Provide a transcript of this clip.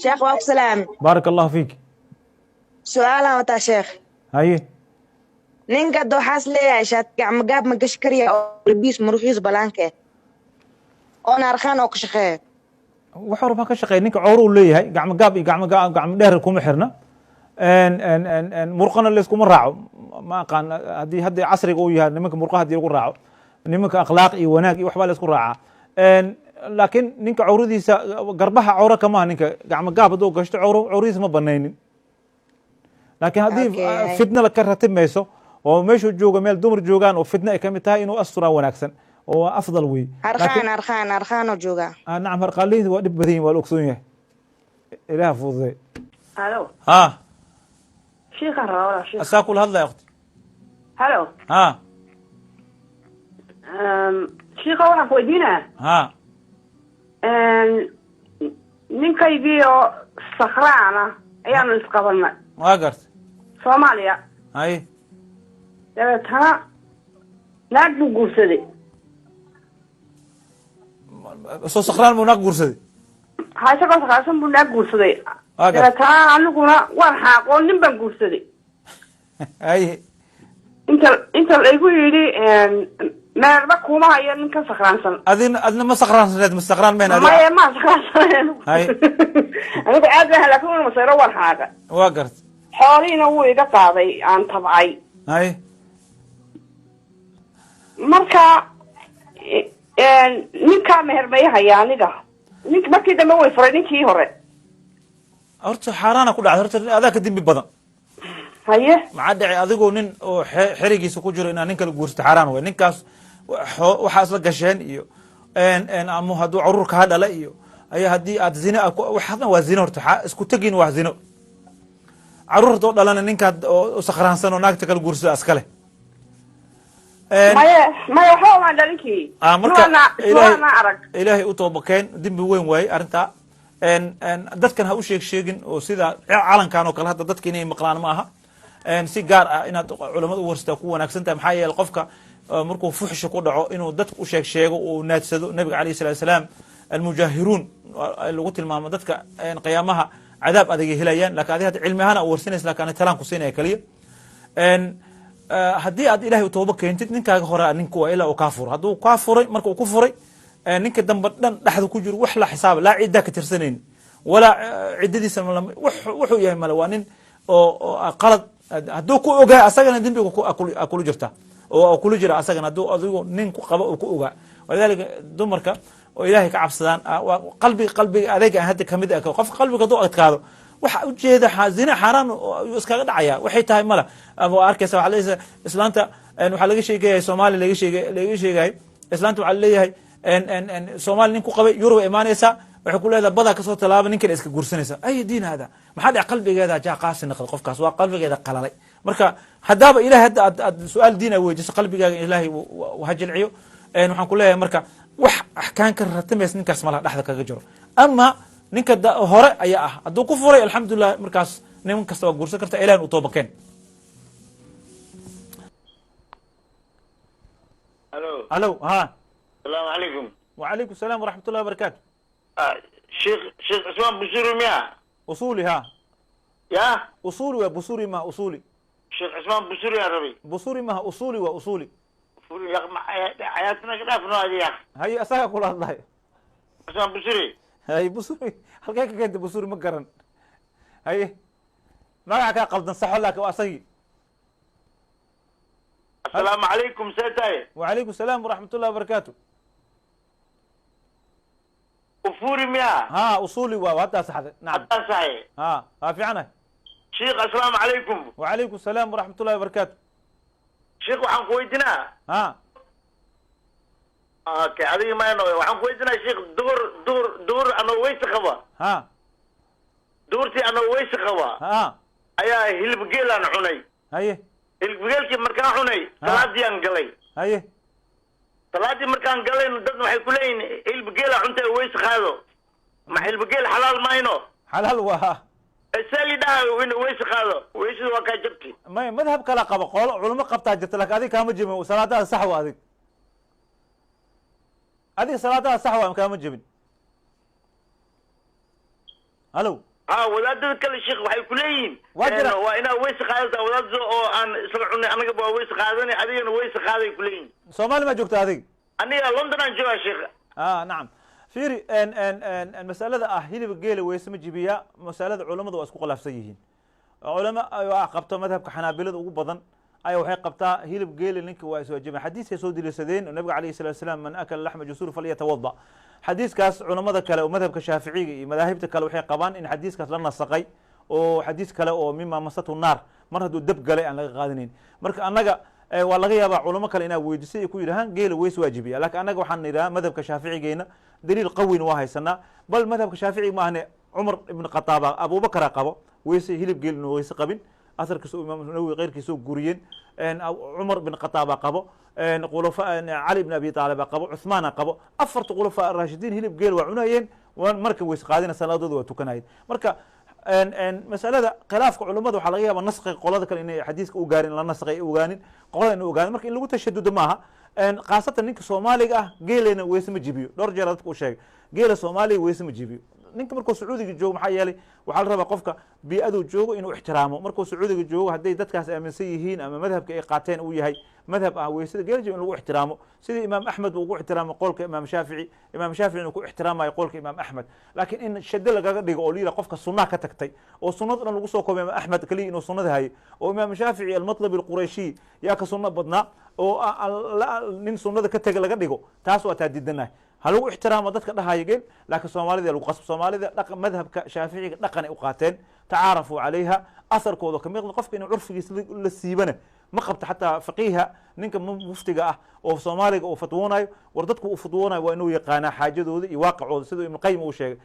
Sheekh, waa ku salaam. Baaraka Allahu fiik. Su-aalaan wataa, sheekh. Haye. Ninka dooxaas leeyahay, shaati gacmo gaab ma gashi karya oo labiis muruxiis balaanka eh oona arkaan oo ka shaqeeya? Wax horba ka shaqeeya. Ninka cowro uu leeyahay, gacmo gaab iyo gacmo gaab, gacmo dheer kuma xirna, murqana layskuma raaco. Ma aqaan haddii hadda casriga uu yahay nimanka murqaha haddii lagu raaco, nimanka akhlaaq iyo wanaag iyo waxbaa laysku raacaa. Laakiin ninka cawradiisa garbaha cawro kamaha. Ninka gacmo gaab hadduu gashto, cawro cawradiisa ma banaynin, laakiin haddii fitna ka ratib mayso oo meeshuu joogo meel dumar joogaan oo fitna ay kamid tahay, inuu asturaa wanaagsan oo waa afdal wey. Harqaan, harqaan, harqaanoo joogaa. Nacam, harqaanleyda waa dhib badan yihin, waa la ogsoon yahay. Ilaah fududay. Halo. Ha. Shiikaan rabaa, walaal, shiikh. Asaa kula hadlaya, ukhti. Halo. Ha. Shiika, waxaan ku weydiinaa Ha. Ninkaygii oo sakraana ayaanu isqabanay. Waa gartay. Soomaaliya. Haye. Dabeetana naag buu guursaday. Soo sakraan buu naag guursaday? Ha, isagoo sakraansan buu naag guursaday. Waa gartay. Dabeetana aniguna waan xaaqoo nin baan guursaday. Haye. Inta laygu yidhi meerba kuma hayo ninkan sakraansan. Adina adna ma sakraansaneed? Ma sakraan mayn adi? Maya, ma sakraansan. Haye. Anigu aad baan, laakin wana masayro, waan xaaqa. Waa gartay. Xoolihiina wuu iga qaaday aan tabcay. Haye. Marka ninkaa meher may haya aniga? Nink markii dambe way furay ninkii hore. Horta xaaraana ku dhacday. Horta adaa ka dembi badan. Haye. Maxaa dhacay? Adigoo nin oo xerigiisa ku jiro inaad nin kala guursato xaaraan way. Ninkaas waxaa isla gasheen iyo ama hadduu caruur kaa dhala iyo ayaa haddii aad zina waxaasna waa zino. Horta isku tegin waa zino. Caruur haddoo dhalana, ninkaad oo sakhraansan oo naagta kala guursada iskale. Maya, maya, waxba umaan dhalinkii. Marka Ilaahay arag. Ilaahay u toobakeen, dembi weyn waaye arrintaa. Dadkan ha u sheeg sheegin oo sida calankan oo kale hadda dadka inay maqlaan ma aha. Si gaar ah inaad culamada u warsataa ku wanaagsan tahay. Maxaa yeele, qofka markuu fuxsha ku dhaco, inuu dadka u sheeg sheego uu naadsado, Nabiga alayh salatu salaam almujaahiruun lagu tilmaamo, dadka qiyaamaha cadaab adagay helayaan. Lakin adi hadda cilmi ahaan a warsanaysa, lakin ani talaan ku siinaya kaliya. Haddii aad Ilahay tooba keentid, ninkaaga hore ninku waa ilaa uu kaa furo. Hadduu kaa furay, marka uu ku furay, ninka dambe dhan dhexda ku jiro, wax la xisaaba, laa ciddaa ka tirsanayni walaa ciddadiisa wuxuu yahay male. Waa nin oo qalad hadduu ku ogaa, asagana dembiga kula jirta oo kula jira asagana, hadduu adigu nin ku qaba oo ku ogaa. Walidalika dumarka oo Ilaahay ka cabsadaan, qalbiga adeyga aan hadda kamid ah, qofka qalbiga hadduu adkaado, waxa ujeeda zina xaaraan ayuu iskaga dhacaya. Waxay tahay mala waa arkaysa. Waxaa leeyahay islaanta, waxaa laga sheegaya Soomaaliya, laga sheegay islaanta, waxaa leeyahay Soomaali nin ku qabay, Yurub imaanaysaa, waxay ku leedahay badaa kasoo tallaaba, ninkan iska guursanaysa. Ay diin hada? Maxaa dhec? Qalbigeeda jaa qaasi naqday, qofkaas waa qalbigeeda qalalay. Marka haddaaba Ilahay hadda aad su-aal diin a weydiiso, qalbigaaga Ilaahay ha jilciyo. Waxaan ku leeyahay marka wax axkaan ka ratimaysa ninkaas malaha, dhexda kaga jiro. Ama ninka hore ayaa ah, hadduu ku furay, alxamdulilah, markaas nin kasta waa guursan karta. Ilahin u toobakeen. Alo. Alo, ha. Asalaamu calaykum. Wacalaykum salaam waraxmat ullahi wabarakaatu. Sheekh Cusmaan Busuri miya? Usuli, ha. Ya. Usuli waa, busuri maha, usuli. Sheekh Cusmaan Busuri aan rabay. Busuri maha, usuli waa usuli. Xayaatuna ka dhaafno adi ya. Haye, asaga kula hadlay. Cusmaan Busuri. Haye, busuri halkee ka keenta? Busuri ma garan. Haye, magaca kaa qaldan, saxo, laakin waa asagii. Asalaamu calaykum, see tahay? Wacalaykum salaam waraxmat ullahi wabarakaatu. Ufuri miya? Ha, usuli waa, haddaa saxday, nacam. Haddaan saxay. Ha, waa fiicanahay. Sheekh, asalaamu calaykum. Wacalaykum salaam waraxmat ullahi wabarakaatu. Sheekh, waxaan ku weydiinaa. Ha. Okay, adiga mayno, waxaan ku weydiinaa sheekh, duhur anoo weyse qaba, ha, duhurtii anoo weyse qaba ha, ayaa hilib geelaan cunay. Haye. Hilib geelkii markaan cunay, salaadii galay. Haye. Salaadii markaan galayno, dad waxay ku leeyihin hilib geela cuntay, weyse qaado. Ma hilib geel xalaal mayno? Xalaal waa. Sali dhaha in weyse qaado, weysada waa kaa jabti. May, madhab kala qaba, qolo culimo qabtaa jirta, lakin adiga kaama jebin. Salaadaada sax waa. Adiga salaadaada sax waa, kaama jebin. Halo. Ha, wadaadada kale, sheekh, waxay ku leeyihiin Waa jira. Waa inaad weyse qaadataa. Wadaadada oo aan isla cunay annaga waa weyse qaadanay, adigana weyse qaaday ku leeyihiin. Soomaali ma joogta adig? Aniga London aan joogaa, sheekh. Ah, nacam. Fiiri, en en en en masalada ah hilibka geela weyse ma jibiya, masalada culamadu waa isku khilaafsan yihiin. Culamo waa qabto madhabka Xanaabilada ugu badan ayaa waxay qabtaa hilib geela ninka waa iswaajibay. Xadiiskay soo deliishadeen oo nabiga calayhi salatu wasalaam: "Man akala laxma jasuur falyatawada." Xadiiskaas culamada kale oo madhabka Shaaficiga iyo madaahibta kale waxay qabaan in xadiiskaas la nasaqay oo xadiis kale oo "mima masatu naar", mar hadduu dab galay aan laga qaadanayn. Marka annaga waa laga yaabaa culamo kale inaa weydiisay ay ku yidhahaan geela weys waajibiya, laakiin annaga waxaan nidhaha madhabka Shaaficigeena daliil qawina waa haysanaa. Bal madhabka Shaaficiga ma ahne, Cumar ibn Khataaba, Abubakara qabo weyse hilib geel inuu weyse qabin, asarkiisa Imaam Nawowi keyrkiisa oo guriyeen. Cumar bin Khataaba qabo, khulafa Cali ibn Abi Taaliba qabo, Cuthmaana qabo. Afarta khulafa raashidiin hilib geel waa cunayeen, waan marka weyse qaadina, salaadooda waa tukanayeen. Marka masalada khilaafka culamada waxaa laga yaaba naskiga qolada kale inay xadiiska u gaarin, la naskay ay ogaanin, qolada inay ogaanin. Marka in lagu tashadudo maaha, khaasatan ninka Soomaaliga ah geelena weyse ma jibiyo. Dhowr jeer dadka u sheegay, geela Soomaaliga weyse ma jibiyo ninka markuu Sacuudiga joogo. Maxaa yeelay, waxaa la rabaa qofka bii'aduu joogo inuu ixtiraamo. Markuu Sacuudiga joogo, hadday dadkaas aaminsan yihiin ama madhabka ay qaateen uu yahay madhab ah weysada geela jibi, in lagu ixtiraamo sidii Imaam Axmed uu ugu ixtiraamo qolka Imaam Shaafici, Imaam Shaafici inuu ku ixtiraamayo qolka Imaam Axmed. Laakiin in shado lagaga dhigo oo la yidhaha qofka sunnaha ka tagtay oo sunnada dhan lagu soo koobay Imaam Axmed keliya inuu sunnada hayay, oo Imaam Shaafici Almatlabi Alqurayshiy yaa ka sunno badnaa oo nin sunnada ka tega laga dhigo, taas waa taa diidanahay. Ha lagu ixtiraamo dadka dhahaya geel, laakiin Soomaalida lagu qasbo. Soomaalida dhaqa madhabka Shaaficiga dhaqanay u qaateen, tacaarafuu calayha, asarkooda kamid. Qofka inuu curfigiisa la siibana ma qabto. Xataa faqiiha, ninka muftiga ah oo Soomaaliga uu fatwoonayo, war dadku uu fatwoonayo waa inuu yaqaanaa xaajadooda iyo waaqicooda, siduu Ibn Qayim uu sheegay.